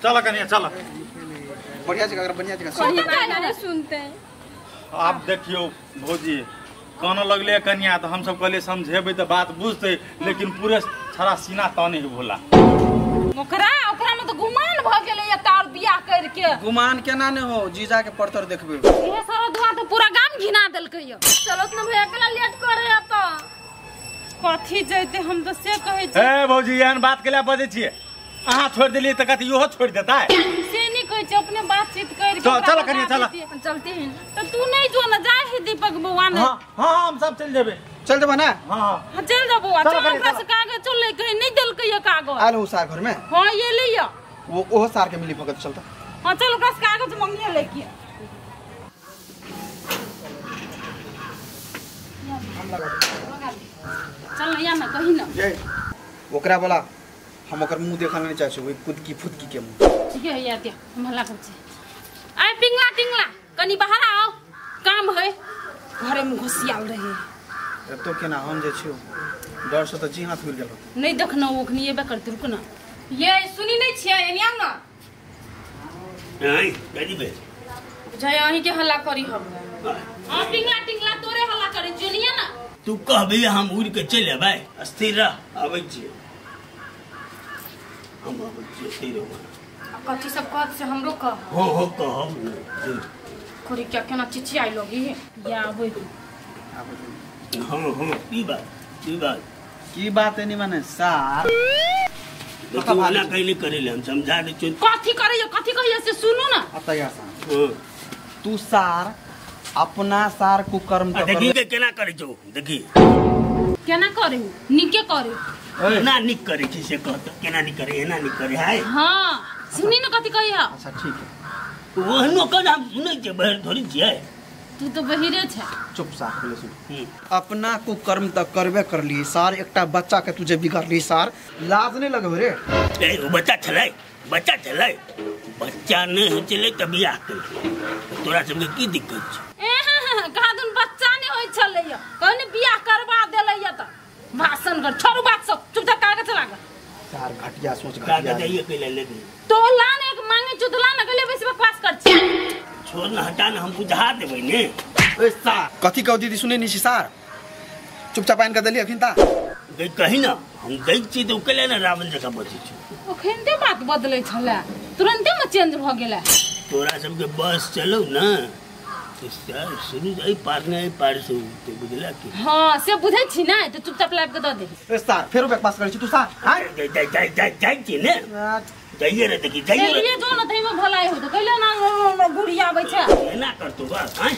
चल कनिया चल बढ़िया जगह बढ़िया जगह सही बात नहीं सुनते। आप देखियो भौजी कान लगले कनिया तो हम सब कहले समझेबै त बात बुझते लेकिन पूरे छड़ा सीना ताने के भोला ओकरा ओकरा में तो गुमान भ गेलै या तार बियाह कर के गुमान केना ने हो जीजा के परतर देखबे इहे सारा दुआ तो पूरा गाम घिना देलकै यो। चलो न भैया केना लेट करे त कथी जैते हम तो से कहै छी। ए भौजी एहन बात केला बजै छियै अहाँ छोड़ देलियै त कथी इहो छोड़ देतै से नहीं कहै छी अपने बातचीत कर के चल कनिया चल चलते हैं त तू नहीं जो न जा हे दीपक बौआ ने। हां हां हम सब चल जेबे चल जेबा ना। हां हां चल जा बौआ चल हमरा से कागज चल ले कहीं नहीं देलकै ये कागज आल हो सार घर में। हां ये ले यो वो ओहो सार के मिली भगत चलता। हां चल ओकरा से कागज मंगिए ले के हम लगा चल या ना कहीं ना जय ओकरा बोला हम ओकर मुंह देखल नहीं चाहै छी ओइ कुदकी फुदकी के मुंह। ठीक है या दे हम हल्ला कर छी। आय पिंगला टिंगला कनी बाहर आओ काम है घरे में घुसियाल रहे एतो केना हम जे छियो डर से त जी हाथ उड़ गेल नहीं देखना ओखनी एबे करते रुक ना ये सुनी नहीं छियै एनिया ना नहीं गदी बे जय अहीं के हल्ला करी हम। हां पिंगला टिंगला तोरे हल्ला करे जुनिया ना तू कहबे हम उड़ के चल अबै स्थिर रह आबै छी हम आबै छी स्थिर रह आ कथी सब कहत से हमरो कह। हो हो कहब खोरी क्या केना चिचियाई लोगी या आबै हां हां की बात की बात की बात है नी माने सार देखो वाला कइले करेले हम समझा दे छी कथी करैयो कथी कहियो से सुनू ना। अतया सा तू सार अपना सार कुकर्म त देखी के केना करै छौ देखी केना करे निके करे ना निक करे छी से कहत केना निक करे एना निक करे हाय। हां सुनी न कथी कहियो। अच्छा ठीक है ओहनो कन हम सुनै छै बहर थोड़ी छियै तू तो बहिरे छै चुप सार बोले सुन अपना कुकर्म त करबे करली सार एकटा बच्चा के तुझे बिगाड़ली सार लाज नहीं लगबे रे। ए ओ बच्चा छलै बच्चा छलै बच्चा नहीं हो छलै त बियाह केल तोरा सबके की दिक्कत छै। ए कहा दुन बच्चा नहीं होय छलै कहने बियाह करवा देलै त भाषण कर छोड़ू बात सब चुपचाप कागज लाग सार घटिया सोच घटिया कागज आइए के ले तो लान एक मांगे चुतला न गले बेसी बकवास कर छी छोड़ न हटा न हम बुझा देबै ने। ए सार कथि कहू दीदी सुनै नहीं छी सार चुपचाप आइन के देली अखिन ता गई कहि न हम दै छी त उकेले न रावण जका बचै छी ओखनते बात बदलै छला तुरंते में चेंज भ गेला। तोरा सबके बस चलौ न तो सर शुरू एई पार ने एई पार से उठते बुझला की। हां से बुझै छी ना त चुपचाप लाइब के the they. ए सार फेरो बकवास करै छी तू सार हां जाय जाय जाय जाय जाय छी ने जाइए रे देखी जाइए रे ये जो न तैमे भलाई हो त कइले ना गुड़िया आबै छै एना करतौ बस हां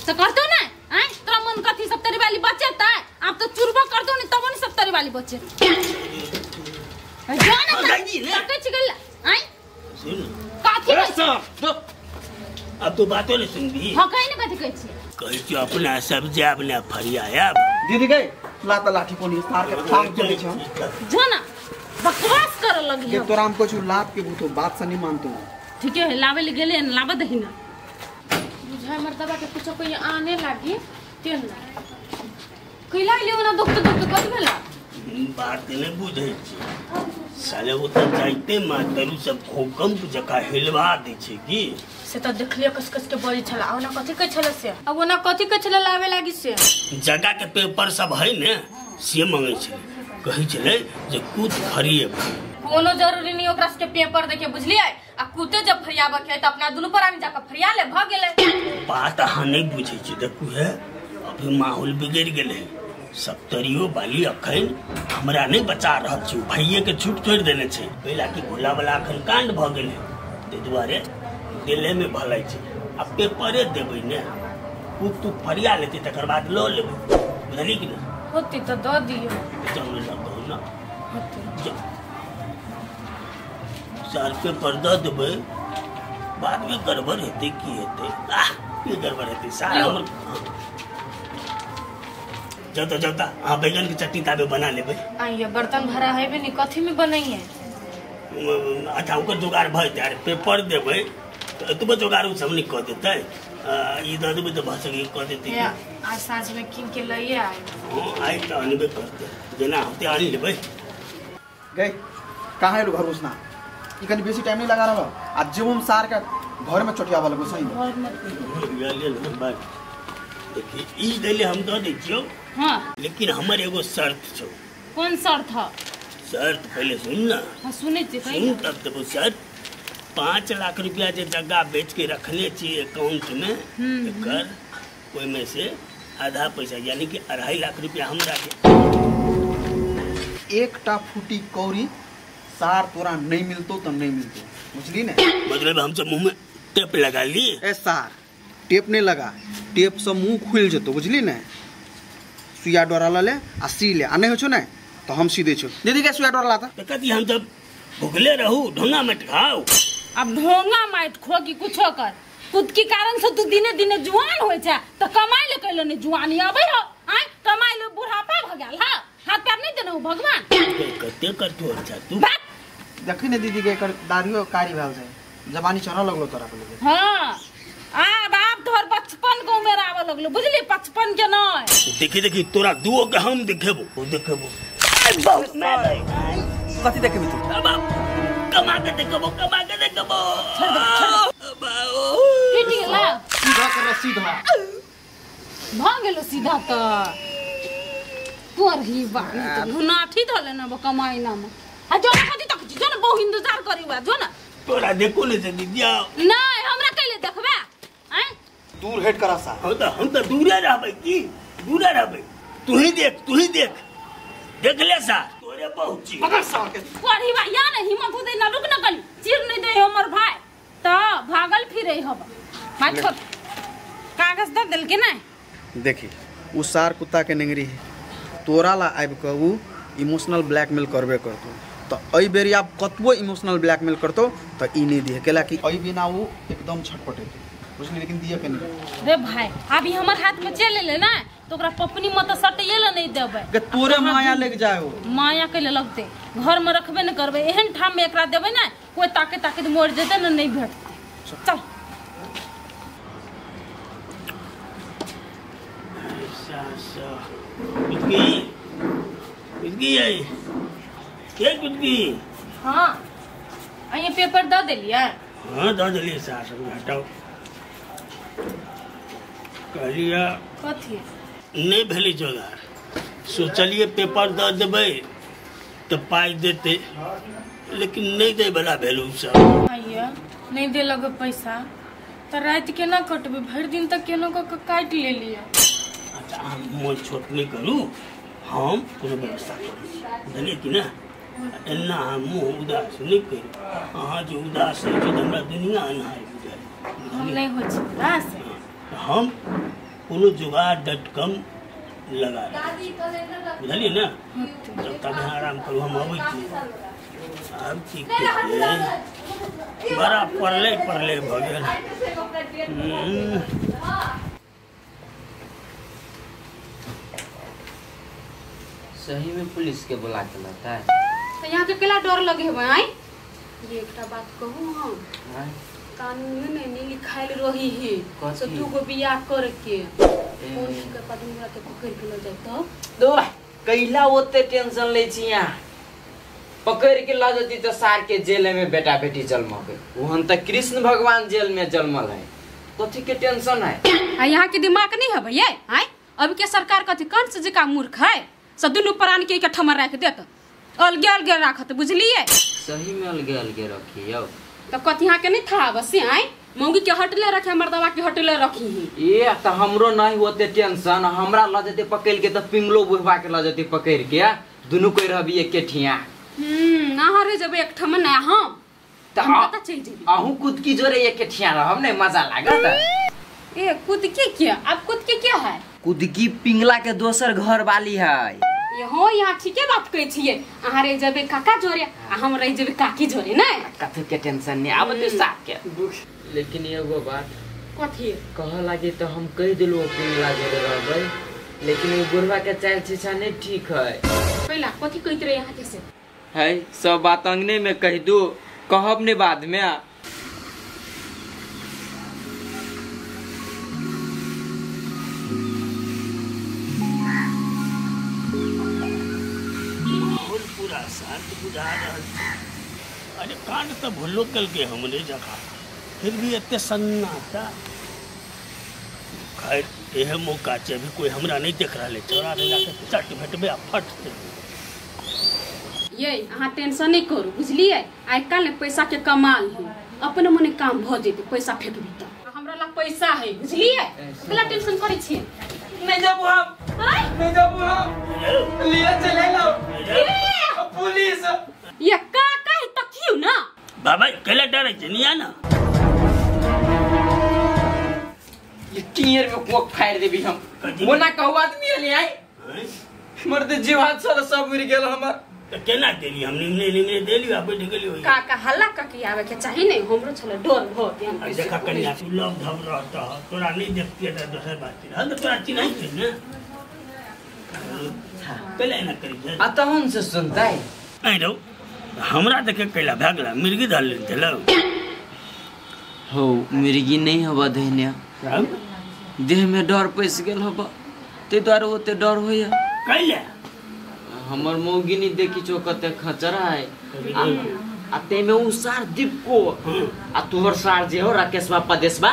त करतौ ना आय तोरा मन कथी सप्तरी वाली बचेतै आब त चुरबो करतौ नि तबो नि सप्तरी वाली बचेत जो न तकै छी गल आय सुन कथी कहै छी अब तो बातो नहीं सुनबी। हां कहि न कथी कहै छी कहै छी अपना सब जाब ने फरियाब दीदी गई लात लाठी कोनी सार के ठाम चलै छै हम जो ना बकवास कर लगी के तोरा हम कुछ लात के भूतो बात से नहीं मानतो। ठीक है लावे ले गेले न लावे दही ना बुझाय मर्दबा के कुछ कोई आने लागी तेन कैला ले ना दुख दुख कत भेला बात नहीं बुझै छी साले वो त जाइते मातरू सब भूकंप जका हिलवा दै छै की से त देखलियो कस कस के बजै छला आ ओना कथि कहै छला से आ ओना कथि कहै छला लावे लागी से जगह के पेपर सब है ने से मंगै छै कहै छलै जे कूद फरिएब कोनो जरूरी नहीं ओकरा के पेपर देखे बुझलियै आ कूते जब फरियाबे के त अपना दुनु पर आदमी जाके फरिया ले भ गेलै। बात अहाँ नहीं बुझै छी देखू है अभी माहौल बिगड़ गेलै सप्तरियो बाली अखन हमरा नहीं बचा रहल छी भैये के छूट छोड़ देने छै कैला कि भोला वाला अखन कांड भ गेलै ताहि दुआरे दिले में भलाई छै आ पेपरे देबै ने कूद तू फरिया लेतै तकर बाद ल लेबै बुझली कि ना होती त the दियो जाउ ने कहू ना होती सार पेपर the देबै बाद में गड़बड़ हेतै की हेतै आह की गड़बड़ हेतै सार हमर जाता जाता हाँ बैगन की चटनी ताबे बना लेबै। आइए बर्तन भरा है भी नहीं कथी में बनैए अच्छा ओकर जोगाड़ भ जेतै अरे पेपर देबै त एतबो जोगाड़ उ सब नहीं कऽ देतै ई the देबै त भऽ सकै कऽ देतै। आज साँझ में कीन के लइए आए। हां आइ त अनबे करतै जेना होतै आनि लेबै। गई कहाँ है घर घुसना ई कनी बेसी टाइम नहीं लगा रहल आ जेबो हम सार के घर में चोटियाबा लगो सही में बात देखी ई देले हम दऽ दै छियौ। हां लेकिन हमर एगो शर्त छौ। कौन शर्त है? शर्त पहले सुन ना। हां सुनै छी सुन तब देबो शर्त। 5 लाख रुपया जे जगह बेच के रखले छी अकाउंट में एकर ओहिमे से आधा पैसा यानी कि 2.5 लाख रुपया हमरा के। एकटा फूटी कौड़ी सार तोरा नहीं मिलतो तो नहीं मिलतो बुझली ने। मतलब हम सब मुंह में टेप लगा ली। ए सार टेप नहीं लगा, टेप से मुंह खुल जतो बुझली ने। सुइया डोरा ले आ सी ले आ नहीं हो छो ने तो हम सी दे छो। दीदी के सुइया डोरा लाता तो कथी हम सब भुखले रहू ढोंगा मत खाओ। अब ढोंगा माइट खो की कुछो कर खुद के कारण से तू दिने दिने जुआन होय छै त कमाई ले कैलो ने जुआनी आबै हो आय कमाई ले बुढ़ापा भ गेल। हां हाथ पैर नहीं देने हो भगवान कते कठोर छ तू। देखी ने दीदी के एकर दाढ़ियो कारी भेल छै जवानी चढ़ लगलो तोरा पे। हां आब आब तोहर बचपन के उम्र आवे लगलो बुझली 55 के नहीं। देखी देखी तोरा दुओ के हम देखेबो देखेबो बहुत मैं कथि देखेबी तू? अब कमा के देखेबो कमा के देखेबो। छोड़ दे छोड़ दे सीधा सीधा कर सीधा भ गेलो सीधा त तोर ही बात त घुनाठी धले न कमाई ना में आ जो ना कथि तक जो ना बहु इंतजार करी हुआ जो ना तोरा देखो ने से दीदिया नहीं हमरा कैले देखबे हैं दूर हेट करा सा। हम त दूरे रहबै की दूरे रहबै तू ही देख देख ले सा तोरे पहुंची पकड़ सा के पढ़ी बा या नहीं हिम्मत हो दे ना रुक ना कली चीर नहीं दे हमर भाई त भागल फिरे हब भाई छोड़ कागज the देल के ना। देखी उ सार कुत्ता के नेंगरी है तोरा ला आबि के उ इमोशनल ब्लैकमेल करबे करतो त एई बेरी आब कतबो इमोशनल ब्लैकमेल करतो त ई नहीं दिए केला कि एई बिना उ एकदम छटपटेतो बुझली लेकिन दिए के नहीं। रे भाई अभी हमर हाथ में चले ले ना तो ओकरा पपनी मत सटैले नहीं देबै के तोरे माया लग जाय हो माया के ले लगते घर में रखबे न करबै एहन ठाम में एकरा देबै ना कोई ताके ताके मर जेतै न नहीं भेटतै। चल अच्छा कुदकी कुदकी आई के कुदकी। हां आइए पेपर the देलियै। हां the देलियै सास हटाओ कहलिया कथी नहीं भेलै जोगार सोचलिए पेपर the देबै त पाई देते लेकिन नहीं दे वाला भेल उ सब। आइए नहीं दे लगे पैसा त रात के ना कटबे भर दिन तक केनो क काट लेलिए। अच्छा हम मोन छोट नहीं करू हम कोनो व्यवस्था करू बुझलिए कि ना एना हम मुँह उदास नहीं करू अहाँ जे उदास होइ छै हमरा दुनिया अन्हार बुझाइ हम नहीं होइ छै उदास हम कोनो जुगाड़ डॉट कॉम लगा बुझलिए ना। तब तक आराम करू हम अबै छी आब की बड़ा पड़ले पड़ले भऽ गेल। सही में पुलिस के बुला के लाता है तो यहाँ के केला डर लगे है आई ये एकटा बात कहू हम कानून में नहीं लिखाइल रही है तो तू गो बियाह करके कौन के पदमुरा के पकड़ के ल जाय तो दो कैला ओते टेंशन ले छी यहाँ पकड़ के ल जती तो सार के जेल में बेटा बेटी जन्मबे ओहन त कृष्ण भगवान जेल में जन्मल है कथी के टेंशन है। आ यहाँ के दिमाग नहीं है भैया आय अभी के सरकार कथी कंस जी का मूर्ख है सब दुनू प्राण के इकट्ठा में राख देत अलगे अलगे राखत बुझलिए। सही में अलगे अलगे रखियो तो कथी यहाँ के नहीं था बस आय मौगी के हटले रखे मर्दवा के हटले रखी ही ए त हमरो नहीं होते टेंशन हमरा ल जते पकड़ के त पिंगलो बुढ़वा के ल जते पकड़ के दुनू कोई रहबी एके ठिया। अहाँ रह जबे एक ठम ना हम त हम कत चल जेबी अहू कुदकी जोरे एके ठिया रहब ने मजा लागत। ए कुदकी के अब कुदकी के है? कुदकी पिंगला के दोसर घर वाली है। ये हो यहाँ ठीके बात कहै छियै अहाँ रह जबे काका जोरे आ हम रह जबे काकी जोरे नै कथु के टेंशन नहीं आब तो साफ के। लेकिन एगो बात कथी कह लागे तो हम कह दिलो पिंगला जोरे रहबै लेकिन वो बुढ़वा के चाल छीछा नहीं ठीक है। पहला कथी कहत रहे यहाँ के से है सब बात अंगने में कह दू कहब ने बाद में। पूरा शांत बुझा रहल छै। अरे कांड तो भूलो कल के हमरे जगह फिर भी एते सन्नाटा। खैर यह मौका छै, अभी कोई हमरा नहीं देख रहा है, चोरा रे जाके चट भेटबे आ फट से। ये अहाँ टेंशन नहीं करू बुझलिए, आइ काल्हि पैसा के कमाल है, अपने मने काम भ जेतै पैसा फेकबी त। हमरा लग पैसा है बुझलिए, कला टेंशन करै छी। नहीं जाबू हम, नहीं जाबू हम, लिए चले लो पुलिस। ये का का तकियो ना बाबा, केला डरै छै निया ना। ये टीयर में कोक फाड़ देबी हम, ओना कहू आदमी ले आई मर्द जीव हाथ साला सब उड़ गेल हमर। त केना देली हम? निमने निमने देली आ बैठ गेली। का का हल्ला का की आवे के चाही नहीं, हमरो छले डर भ ध्यान। देखा कन्या तू लव धब रहता तोरा नहीं देखती त दोसर बात है, हम तोरा चिन्है छै ने, कैला एना करी छै? आ तहन से सुनतै ऐ रौ, हमरा देखे कैला भागला मिर्गी धर लेने छलौ। हो मिर्गी नहीं हबा धन्या, देह में डर पैस गेल हबा, ते द्वारे ओते डर होइया। कैला? हमर मौगिनी देखी छो कते खचरा है, आ ते में उ सार दीपको आ तोहर सार जे हो राकेशवा पदेशवा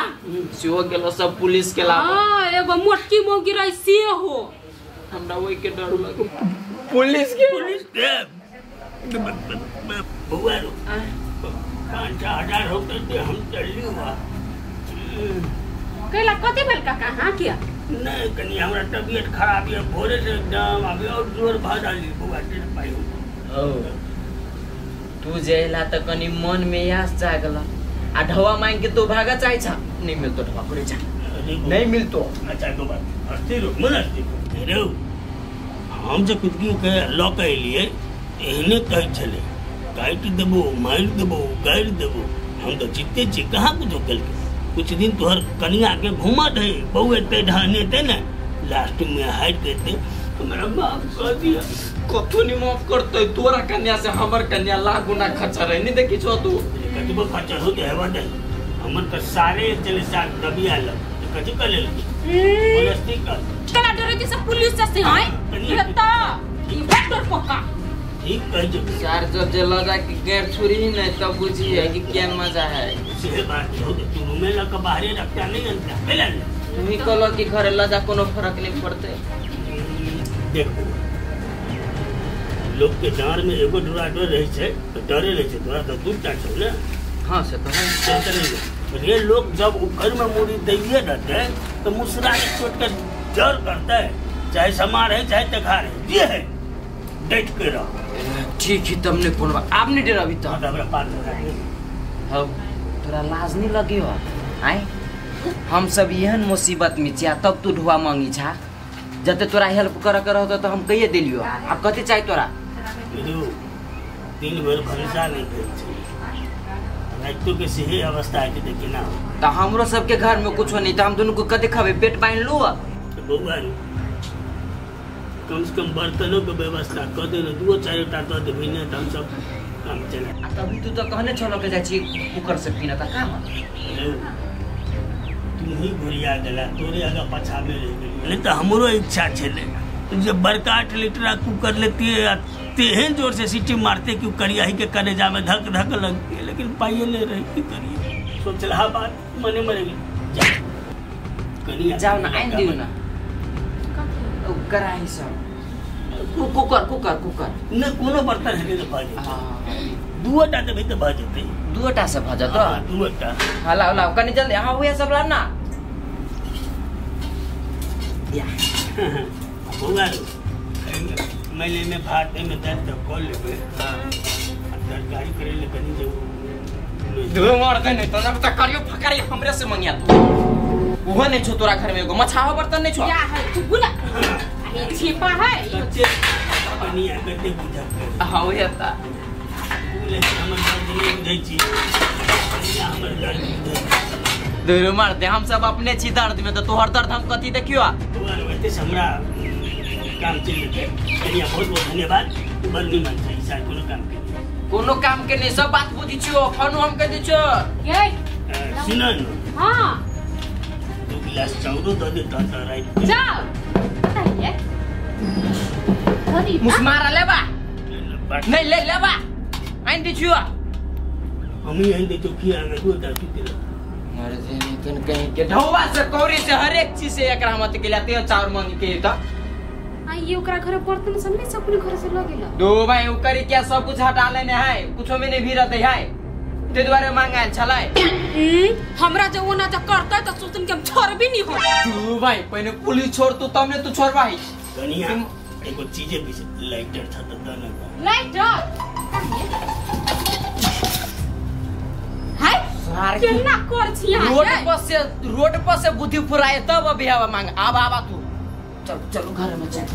सेहो गेलो सब पुलिस के लाबो। हां एगो मोटकी मौगी रही से हो, हमरा ओइ के डर लगे पुलिस के। पुलिस के बउआ रो 5,000 होते ते हम चलली हुआ। कैला कथि भेल काका? हां किया नहीं कनी हमरा तबीयत खराब है भोरे से एकदम, अभी और जोर भा डाली बउआ तेरे पाई हो। तू जेला त कनी मन में आस जागल आ ढवा मांग के तो भागा चाहे छा, नहीं मिलतो ढवा करे जा, नहीं मिलतो। अच्छा एगो बात अस्थिर हो मन अस्थिर रे, हम जे कुदकी के ल के एलिए एहने कहै छले काटि देबो मारि देबो गाड़ि देबो, हम तो जीते छी कहाँ कुछो केलकै। कुछ दिन तोहर कनिया के घुमा दे बहु एते ढाने ते ने लास्ट में हार के ते हमरा माफ कर दिया। कथो नहीं माफ करते तोरा कन्या से हमर कन्या लाख गुना खचर है, नहीं देखी छो तू कतबो खचर हो के हेवा दे, हमर त सारे चले साथ दबी आल त कथि कर लेल बोलस्ती कर कला डरे के सब पुलिस से हैं ये त ई डर पक्का ठीक कह जो सार जब जे ल जा के गैर छुरी ही नहीं तब बुझिए कि क्या मजा है। से बात हो तू रूमे ल के बाहरे रखता नहीं अंता पहले तू ही कहलो कि घरे ल जा कोनो फर्क नहीं पड़ते। देखो लोग के डार में एगो डरा डर रहे छै तो डरे रहे छै, तोरा तो दूटा छौ ने। हां से तो है नहीं रे, लोग जब उखड़ में मुड़ी दैये रहते तो मुसरा के चोट के डर करते है, चाहे समार है चाहे तखार है जे है डट के रहो। ठीक है तुमने कौन बात आप नहीं डर अभी तो हमरा पार हो तोरा लाज नहीं लगी हो आए हम सब एहन मुसीबत में छिया तब तू ढुआ मांगी छा, जते तोरा हेल्प कर कर होतो तो हम कहिए देलियो, अब कथि चाही तोरा? दिन भर भरोसा नहीं भेल छै, रातो के सही अवस्था है कि देखी ना तो हमरो सबके घर में कुछो नहीं तो हम दोनों को कथि खाबे पेट बांध लू। तो बउआ कम से कम बर्तनों के व्यवस्था कर दे, दुओ चारि टा दऽ देबही ने तऽ हम सब काम चला। आ तभी तू तो कहने छलो के जाइ छी कुकर से पीना त काम तू ही घुरिया गेला, तोरे आगा पाछा में रहि गेली। नहीं तो हमरो इच्छा छलै जे बड़का 8 लीटर कुकर लेतियै तेहन जोर से सीटी मारते कि करिया ही के कलेजा में धक धक लगती, लेकिन पाइए नहीं रही की करिए, सोचलहा बात मने मरे गेल। कनिया जाओ ना आइन दियो ना कराही सब कुकर कुकर कुकर ने कोनो बर्तन हेतै तऽ भऽ जेतै, दुओटा देबै तऽ भऽ जेतै, दुओटा से भऽ जेतौ। हां दुओटा। हां लाओ लाओ कनी जल्दी, हां उहे सब लाओ ना। या बउआ रो मैले में भात में दर्द तऽ कऽ लेबै, हां तरकारी करै ले कनी जे दू मर दे नहीं तो जब तक करियो फकरी हमरे से मंगिया तू उहो नहीं छो तोरा घर में एगो मछाहो बर्तन नहीं छो। या है तू बुला ये छिपा है कच्चे कनिया कते बुझत हां ओहे ता तू ले हमर दर्द नहीं बुझै छी, कनिया हमर दर्द बुझै दूर मार दे, हम सब अपने छी दर्द में तो तोहर दर्द हम कथी देखियो। बउआ रो एते से हमरा काम चलि जेतै। कनिया बहुत बहुत धन्यवाद, तू बड़ निमन छै, ई साल कोनो काम के कोनो काम के नहीं सब बात बुझी छियो, फोनो हम कह दै छियो। ये सुन न हां दू गिलास चाउरो दऽ दे त राति जाओ बताइए मुसमारा लेबा नहीं ले लेबा आइन दै छियो। हम ही आइन दे तो की आने को एकरा सुते ला। अरे जे नहीं तन कहीं के ढौवा से कौड़ी से हर एक चीज से एकरा मत के लाते चाउर मांग के त आ ये ओकरा घरे बर्तन सब नहीं सब अपने घर से लगेला। दो भाई ओकरी क्या सब कुछ हटा लेने है कुछो में नहीं भी रहते है ते दुआरे मांगायल छलै। हमरा जे ओना जे करतै त सोचन के हम छोड़बी नहीं हो। तू भाई पहिने पुलिस छोड़ तू तब ने तू छोड़बाही। कनिया एगो चीजे भी लाइटर था त दने लाइटर हाय केना कर छी रोड पर से बुद्धि फुराए तब अभी आवा मांग आवा आवा तू चल चल घर में चल।